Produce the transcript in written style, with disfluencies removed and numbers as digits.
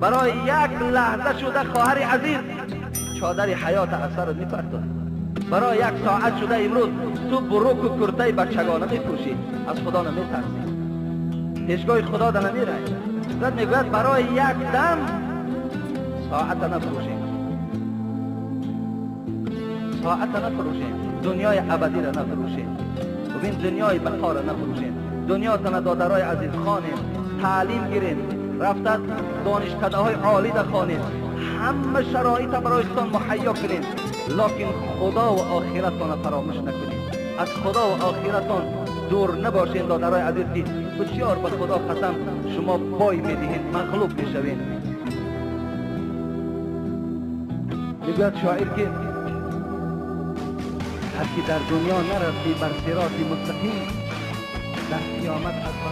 برای یک لحظه شده خواهر عزیز چادر حیات از سرت میپرتونی. برای یک ساعت شده امروز تو بروک و کرته بچگانه میپوشی، از خدا نمیترسی، پیشگاه خدا در نمیری. حضرت میگوید برای یک دم ساعت نفروشیم، ساعت نفروشیم، دنیای ابدی را نفروشیم، ببین دنیای بقا را نفروشیم. دنیا تن دادرای عزیز خانیم، تعلیم گیریم، رفته دانشکده های عالی در خانیم، همه شرایط برایتان مهیا کنیم، لکن خدا و آخرتان فراموش نکنیم، از خدا و آخرتان دور نباشین دادرای عزیز که بسیار به خدا قسم شما بای میدهین، مغلوب میشوین. میگوید شاعر که هر کی در دنیا نرفتی بر صراط مستقیم، در قیامت از